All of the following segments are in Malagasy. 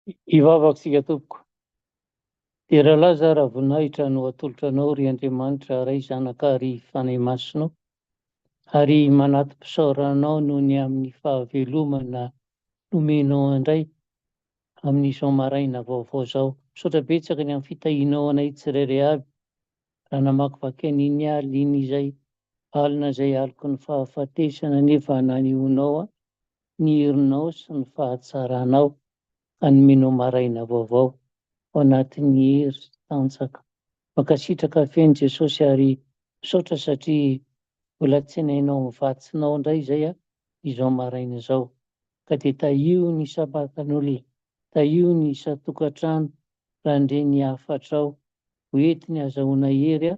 Hivavaka isika tompoko. Dera laza ary voninahitra no atolotra anao ry Andriamanitra Ray Zanaka ary Fanahy Masina ary manati-pisaorana anao noho ny amin'ny fahavelomana nomenao andray amin'izao maraina vaovao izao. Misaotra betsaka ny amin'ny fitahianao anay tsirairay avy raha namakivaky an'iny alina iny izay alina izay aloky ny fahafatesana nefa nanehoanao ny herinao sy ny fahatsaranao ka nomenao maraina vaovao ao anatin'ny hery sy tanjaka. Mankasitraka feno Jesosy ary misaotra satria mbola tsenainao amin'ny vatsinao indray izay izao maraina izao. Ka dia tahio ny isam-batan'olona, tahio ny isan-tokantrano raha ndre ny hafatrao ho entiny azahoana hery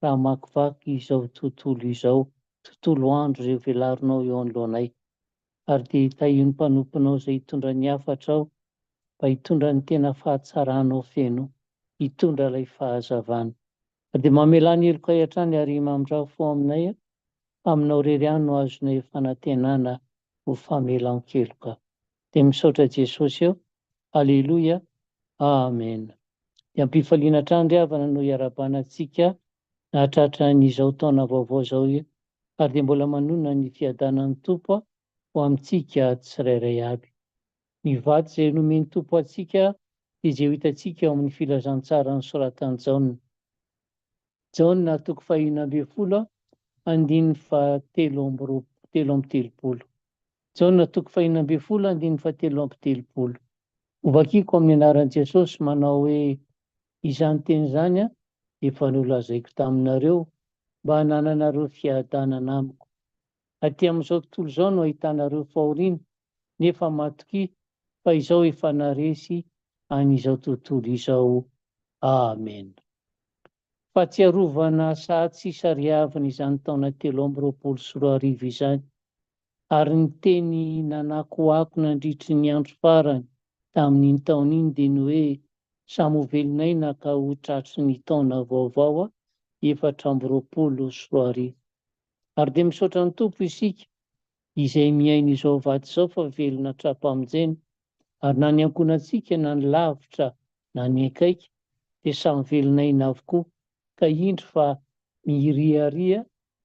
raha hamakivaky izao tontolo izao, tontolo andro izay velarinao eo anoloanay. Ary dia tahio ny mpanomponao izay hitondra ny hafatrao mba hitondra ny tena fahatsaranao feno, hitondra ilay fahazavana. Ary dia mamelà ny helokay hatrany ary mamindrafo fo aminay, fa aminao irery ihany no azonay fanantenana ho famelan-keloka. Dia misaotra Jesosy ô. Aleloia. Amen. Dia am-pifaliana hatrany ry havana no iarahabana antsika nahatratra an'izao taona vaovao izao ary dia mbola manonona ny fiadanan'ny Tompo ho amintsika tsirairay avy. Ny vatsy izay nomen'ny Tompo antsika dia izay ho hitantsika ao amin'ny filazantsara nosoratan'i Jaona. Jaona toko fahenina ambin'ny folo andininy fahatelo amby roa 33. Jaona toko fahenina ambin'ny folo andininy fahatelo amby telopolo. Hovakiko amin'ny anaran'i Jesosy manao hoe izany teny izany efa nolazaiko taminareo mba hanananareo fiadanana amiko. Aty amin'izao tontolo izao no ahitanareo fahoriana, nefa matokia fa izao efa naresy an'izao tontolo izao. Amen. Fahatsiarovana sahady sy sariavina izany taona 2023 izany, ary ny teny nanakoako nandritry ny andro farany tamin'iny taona iny dia ny hoe samy ho velon'aina ka ho tratry ny taona vaovao 2024. Ary dia misaotra ny Tompo isika izay mihaino izao vatsy izao fa velona hatrampamonjena, ary na ny ankohonantsika na ny lavitra na ny akaiky dia samy velon'aina avokoa, ka indro fa miriaria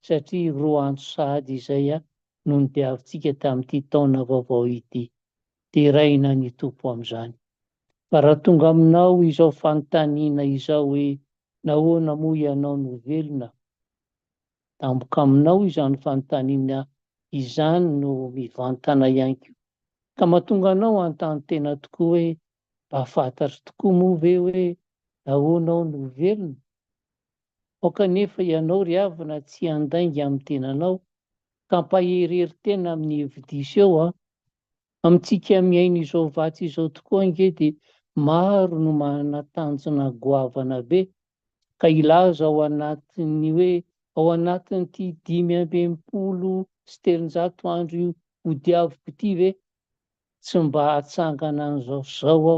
satria roa andro sahady izay no nodiavintsika tamin'ity taona vaovao ity. Deraina ny Tompo amin'izany. Fa raha tonga aminao izao fanontaniana izao hoe nahoana moa ianao no velona? Tampoka aminao izany fanontaniana izany no mivantana ihany koa, ka mahatonga anao hanontany tena tokoa hoe mba fantatro tokoa moa ve hoe nahoana aho no velona? Aoka anefa ianao ry havana tsy handainga amin'ny tenanao ka hampaherihery tena amin'ny hevi-diso eo an! Amintsika mihaino izao vatsy izao tokoa ange dia maro no manana tanjona goavana be ka hilaza ao anatin'ny hoe ao anatin'ity 365 andro hodiaviko ity ve tsy mba hahatsangana an'izao sy izao aho?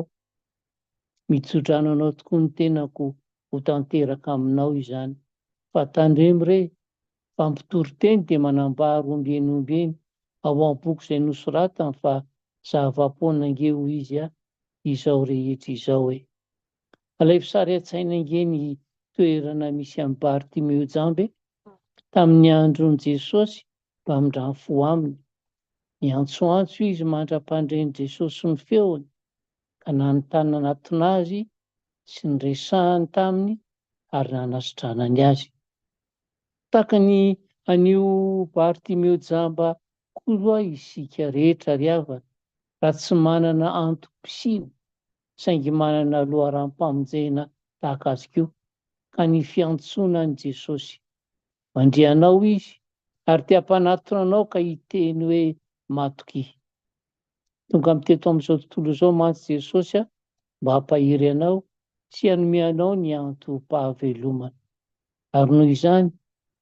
Mitsodrano anao tokoa ny tenako ho tanteraka aminao izany. Fa tandremo re fa mpitory teny dia manambara ombieny ombieny ao amin'ny boky izay nosoratany fa zava-poana ange hoy izy a izao rehetra izao e. Alaivo sary an-tsaina ange ny toerana misy an'i Bartimeo jamba e, tamin'ny andron'i Jesosy mba hamindrany fo aminy. Niantsoantso izy mandra-pandren'i Jesosy ny feony ka nanontany nanatona azy sy niresahany taminy ary nanasitranany azy. Tahaka ny an'io Bartimeo jamba koa isika rehetra ry havana, raha tsy manana antom-pisiana saingy manana loharanom-pamonjena tahaka azy koa, ka ny fiantsoana an'i Jesosy. Mandre anao Izy ary te hampanatona anao ka hiteny hoe matokia. Tonga teto amin'izao tontolo izao mantsy Jesosy mba hampahery anao sy hanome anao ny antom-pahavelomana. Ary noho izany,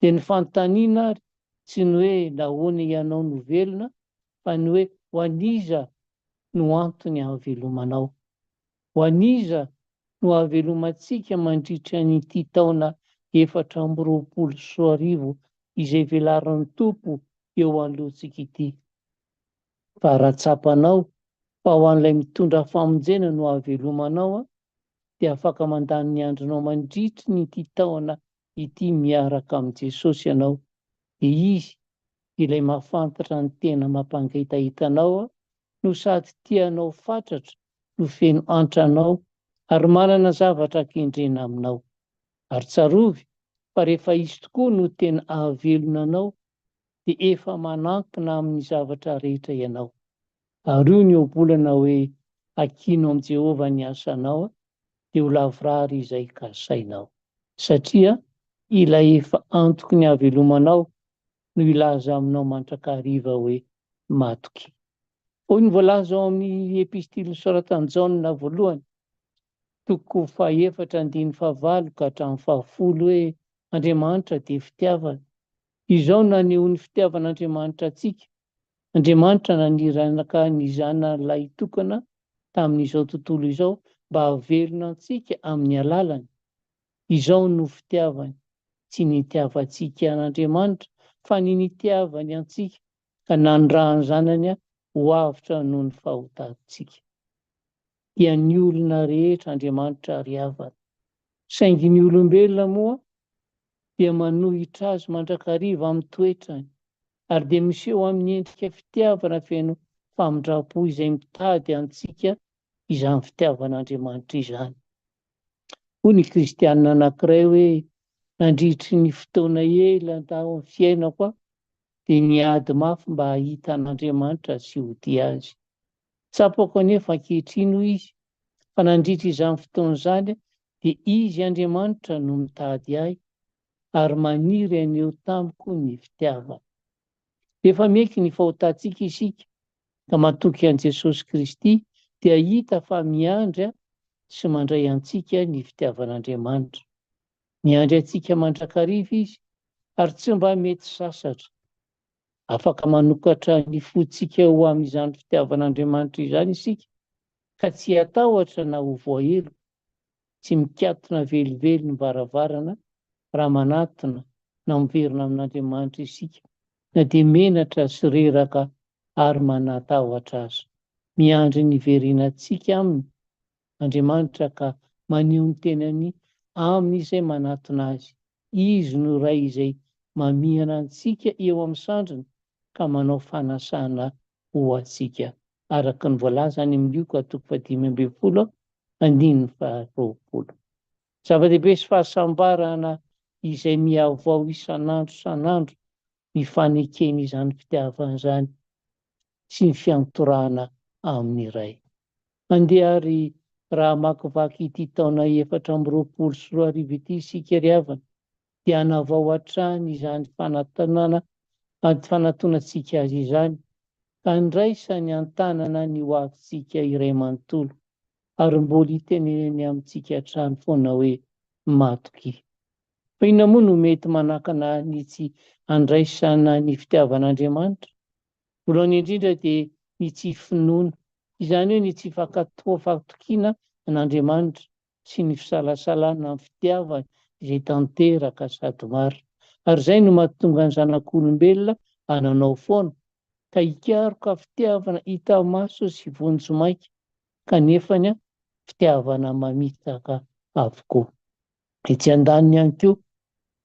dia ny fanontaniana ary tsy ny hoe nahoana ianao no velona, fa ny hoe ho an'iza no antony ahavelomanao? Ho an'iza no ahavelomantsika mandritra an'ity taona 2024 izay velaran'ny Tompo eo anoloantsika ity? Fa raha tsapanao. Fa ho an'ilay mitondra famonjena no ahavelomanao dia afaka mandany ny andronao mandritry ny ity taona ity miaraka amin'i Jesosy ianao dia Izy ilay mahafantatra ny tena mampangetaheta anao no sady tia anao fatratra no feno antra anao ary manana zavatra kendrena aminao. Ary tsarovy fa rehefa Izy tokoa no tena ahavelona anao dia efa manankina amin'ny zavatra rehetra ianao. Ary hoy ny ohabolana hoe, Ankino amin'i Jehovah ny asanao, dia ho lavorary izay kasainao. Satria ilay efa antoky ny havelomanao no hilaza aminao mandrakariva hoe, Matokia. Hoy ny voalaza ao amin'ny epistily nosoratan'i Jaona voalohany, toko fahefatra andininy fahavalo ka hatramin'ny fahafolo hoe, Andriamanitra dia fitiavana. Izao no nanehoan'ny fitiavan'Andriamanitra antsika, Andriamanitra naniraka ny Zanany Lahitokana tamin'izao tontolo izao mba hahavelona antsika amin'ny alalany. Izao no fitiavany, tsy ny nitiavantsika an'Andriamanitra fa ny nitiavany antsika ka nanirahany Zanany ho avotra noho ny fahotantsika. Dia ny olona rehetra Andriamanitra ry havana. Saingy ny olombelona moa dia manohitra azy mandrakariva amin'ny toetrany ary dia miseho amin'ny endrika fitiavana feno famindram-po izay mitady antsika izany fitiavan'Andriamanitra izany. Hoy ny kristianina anankiray hoe, Nandritry ny fotoana ela tao amin'ny fiainako aho dia niady mafy mba hahita an'Andriamanitra sy ho tia Azy. Tsapako anefa ankehitriny, hoy izy, fa nandritra izany fotoana izany dia Izy Andriamanitra no mitady ahy ary maniry haneho tamiko ny fitiavany. Rehefa miaiky ny fahotantsika isika ka matoky an'i Jesosy Kristy dia hita fa miandry sy mandray antsika ny fitiavan'Andriamanitra. Miandry antsika mandrakariva Izy ary tsy mba mety sasatra. Afaka manokatra ny fontsika ho amin'izany fitiavan'Andriamanitra izany isika ka tsy hatahotra na ho voaheloka. Tsy mikatona velively ny varavarana raha manatona na miverina amin'Andriamanitra isika, na dia menatra sy reraka ary manatahotra aza. Miandry ny hiverenantsika Aminy Andriamanitra ka maneho ny tenany amin'izay manatona Azy. Izy no Ray izay mamihana antsika eo amin'ny sandriny ka manao fanasana ho antsika, araka ny voalaza any amin'ny Lioka toko fahadimy ambin'ny folo andininy faharoapolo. Zava-dehibe sy fahasambarana izay mihavao isan'andro isan'andro ny fanekena izany fitiavana izany sy ny fiantorahana amin'ny Ray. Andeha àry raha hamakivaky ity taona 2024 ity isika ry havana dia hanavao hatrany izany fanatonana fanatonantsika azy izany ka handraisany an-tanana ny ho avintsika iray manontolo ary mbola hitenenany amintsika hatrany foana hoe matokia. Fa inona moa no mety manakana ny tsy handraisana ny fitiavan'Andriamanitra? Voalohany indrindra dia ny tsy finoana, izany hoe ny tsy fankatoa-fahatokiana an'Andriamanitra sy ny fisalasalana amin'ny fitiavany izay tanteraka sady marina. Ary izay no mahatonga ny zanak'olombelona hananao foana, ka hikaroka fitiavana hita maso sy vonjimaika, kanefany fitiavana mamitaka avokoa. Etsy andaniny ihany koa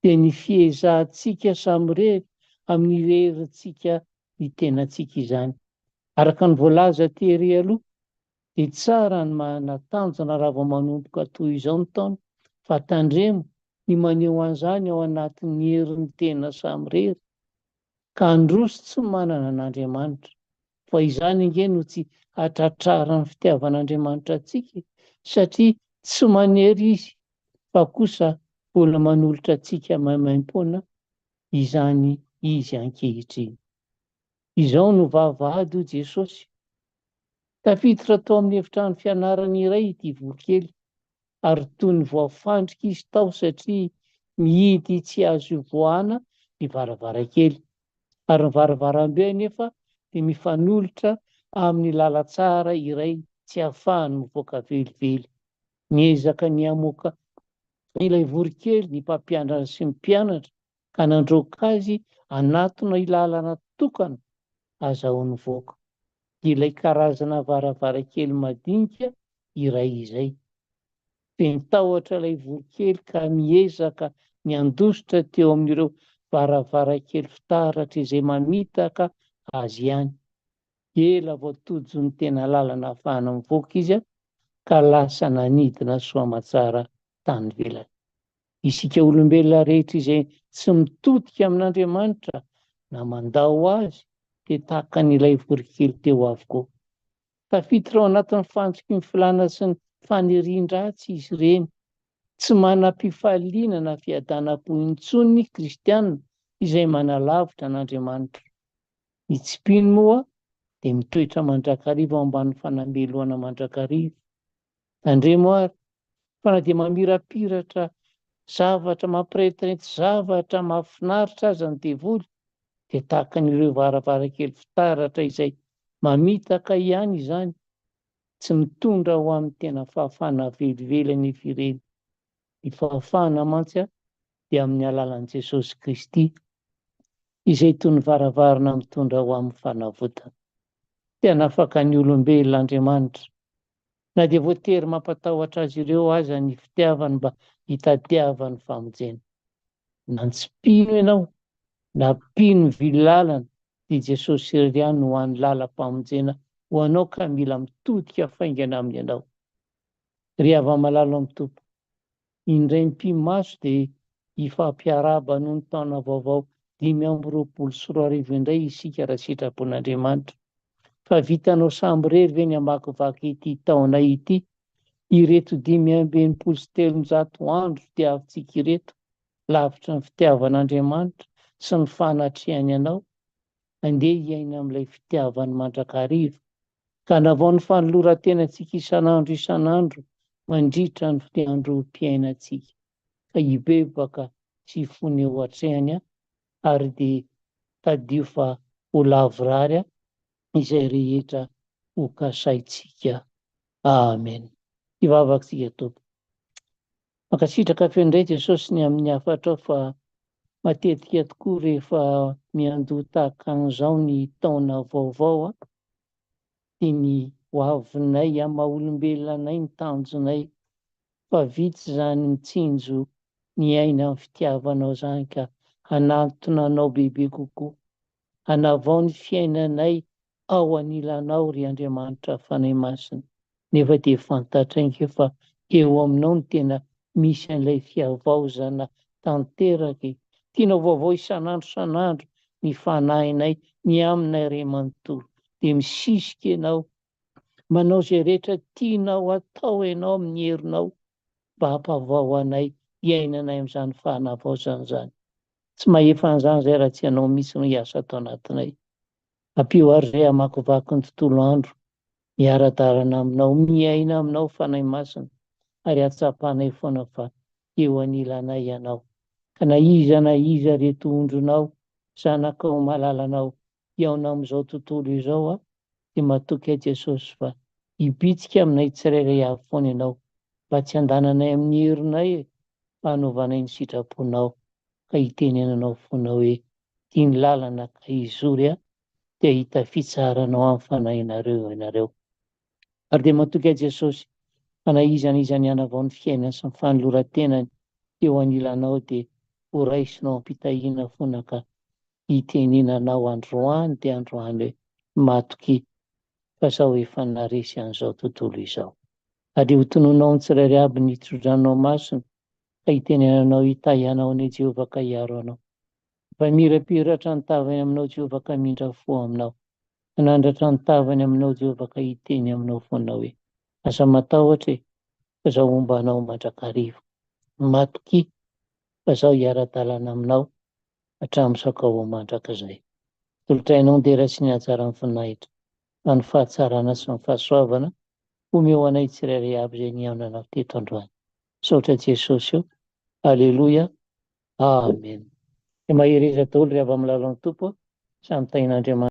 dia ny fiezahantsika samirery amin'ny herintsika ny tenantsika izany. Araka ny voalaza tery aloha dia tsara ny manana tanjona raha vao manomboka toy izao ny taona fa tandremo ny maneho an'izany ao anatin'ny herin'ny tena samirery ka handroso tsy manana an'Andriamanitra. Fa izany ange no tsy hatratraran'ny fitiavan'Andriamanitra antsika e! Satria tsy manery Izy fa kosa mbola manolotra antsika maimaimpoana izany Izy ankehitriny. Izao no vavahady hoy Jesosy. Tafiditra tao amin'ny efitrano fianarana iray ity voronkely ary toy ny voafandrika izy tao satria mihidy tsy azo ivoahana ny varavarankely. Ary ny varavarambe anefa dia mifanolotra amin'ny lalantsara iray tsy ahafahany mivoaka velively. Niezaka ny hamoaka ilay voronkely ny mpampianatra sy ny mpianatra ka nandroaka azy hanatona ilay lalana tokana azahoany mivoaka. Ilay karazana varavarankely madinika iray izay. Feno tahotra ilay voronkely ka miezaka ny handositra teo amin'ireo varavarankely fitaratra izay mamitaka azy ihany. Ela vao tojo ny tena lalana ahafahana mivoaka izy ka lasa nanidina soa aman-tsara tany ivelany. Isika olombelona rehetra izay tsy mitodika amin'Andriamanitra na mandao Azy dia tahaka an'ilay voronkely teo avokoa. Tafiditra ao anatin'ny fantsiky ny filàna sy ny fanirian-dratsy izy ireny. Tsy manam-pifaliana na fiadanam-po intsony ny kristiana izay manalavitra an'Andriamanitra. Ny tsy mpino moa dia mitoetra mandrakariva ao ambanin'ny fanamelohana mandrakariva. Tandremo ary fa na dia mamirapiratra zavatra mampirentirenty zavatra mahafinaritra aza ny devoly dia tahaka an'ireo varavarankely fitaratra izay mamitaka ihany izany, tsy mitondra ho amin'ny tena fahafahana velively anefa ireny. Ny fahafahana mantsy dia amin'ny alalan'i Jesosy Kristy izay toy ny varavarana mitondra ho amin'ny fanavotana. Te hanafaka ny olombelona Andriamanitra na dia voatery mampatahotra azy ireo aza ny fitiavany mba hitadiavany famonjena. Na tsy mpino ianao, na mpino mivily lalana, dia Jesosy irery ihany no hany lalam-pamonjena ho anao ka mila mitodika faingana aminy ianao. Ry hava-malala ao amin'ny Tompo, Indray mipi-maso dia hifampiarahaba noho ny taona vaovao 2025 indray isika raha sitrapon'Andriamanitra. Fa vitanao samirery ve ny hamakivaky ity taona ity, ireto 365 andro diavintsika ireto, lavitry ny fitiavan'Andriamanitra sy ny fanatrehany anao? Andeha hiaina amin'ilay fitiavany mandrakariva. Ka navao ny fanoloran-tenantsika isan'andro isan'andro mandritra ny androm-piainantsika, ka hibebaka sy hifona eo atrehany ary dia tadidio fa ho lavorary izay rehetra ho kasaintsika. Amen. Hivavaka isika Tompo. Mankasitraka feno indray Jesosy ny amin'ny hafatrao fa matetika tokoa rehefa miandoha tahaka an'izao ny taona vaovao dia ny ho avinay amin'ny maha olombelona anay ny tanjonay fa vitsy izany mitsinjo ny aina amin'ny fitiavanao izany ka hanantona anao bebe kokoa hanavao ny fiainanay ao anilanao ry Andriamanitra Fanahy Masina nefa dia fantatray ange fa eo aminao no tena misy an'ilay fihavaozana tanteraka e! Tianao vaovao isan'andro isan'andro ny fanahinay, ny aminay ray manontolo dia misisika ianao, manao izay rehetra tianao atao ianao amin'ny herinao mba hampavao anay hiainanay amin'izany fanavaozana izany. Tsy mahefa an'izany izay raha tsy ianao mihitsy no hiasa ato anatinay. Ampio àry izay hamakivaky ny tontolo andro, miara-dalana aminao, miaina aminao Fanahy Masina, ary hahatsapanay foana fa eo anilanay Ianao. Ka na iza na iza reto ondrinao, zanakao malalanao, hihaona amin'izao tontolo izao aho, dia matoky ahy Jesosy fa hibitsika aminay tsirairay avy foana Ianao, mba tsy handananay amin'ny herinay e, fa hanaovanay ny sitraponao, ka hitenenanao foana hoe, Ity ny lalana ka hizory aho, dia hahita fitsaharana ao amin'ny fanahinareo ianareo. Ary dia matoky ahy Jesosy, fa na iza na iza nianavao ny fiainany sy ny fanoloran-tenany eo anilanao dia ho raisinao am-pitahiana foana ka hitenenanao androany dia androany hoe, Matokia, fa zaho efa naresy an'izao tontolo izao. Ary ho tononao ny tsirairay aby ny tsodranonao masina, ka hitenenanao hitahy anao anie Jehovah ka hiaro anao. Mamirapiratra ny tavany aminao Jehovah ka hamindra fo aminao. Hanandratra ny tavany aminao Jehovah ka hiteny aminao foana hoe, Aza matahotra e, fa Izaho homba anao mandrakariva. Matokia fa Izaho hiara-dalana aminao hatramin'ny sakao mandrakizay. Atolotray anao ny dera sy ny hatsaran'ny voninahitra, fa ny fahatsarana sy ny fahasoavana omeo anay tsirairay avy izay nihaonana teto androany. Misaotra Jesosy o. Aleloia. Amen. Dia mahereza daholo ry hava-milalao ny Tompo a. Samy tahin'Andriamanitra.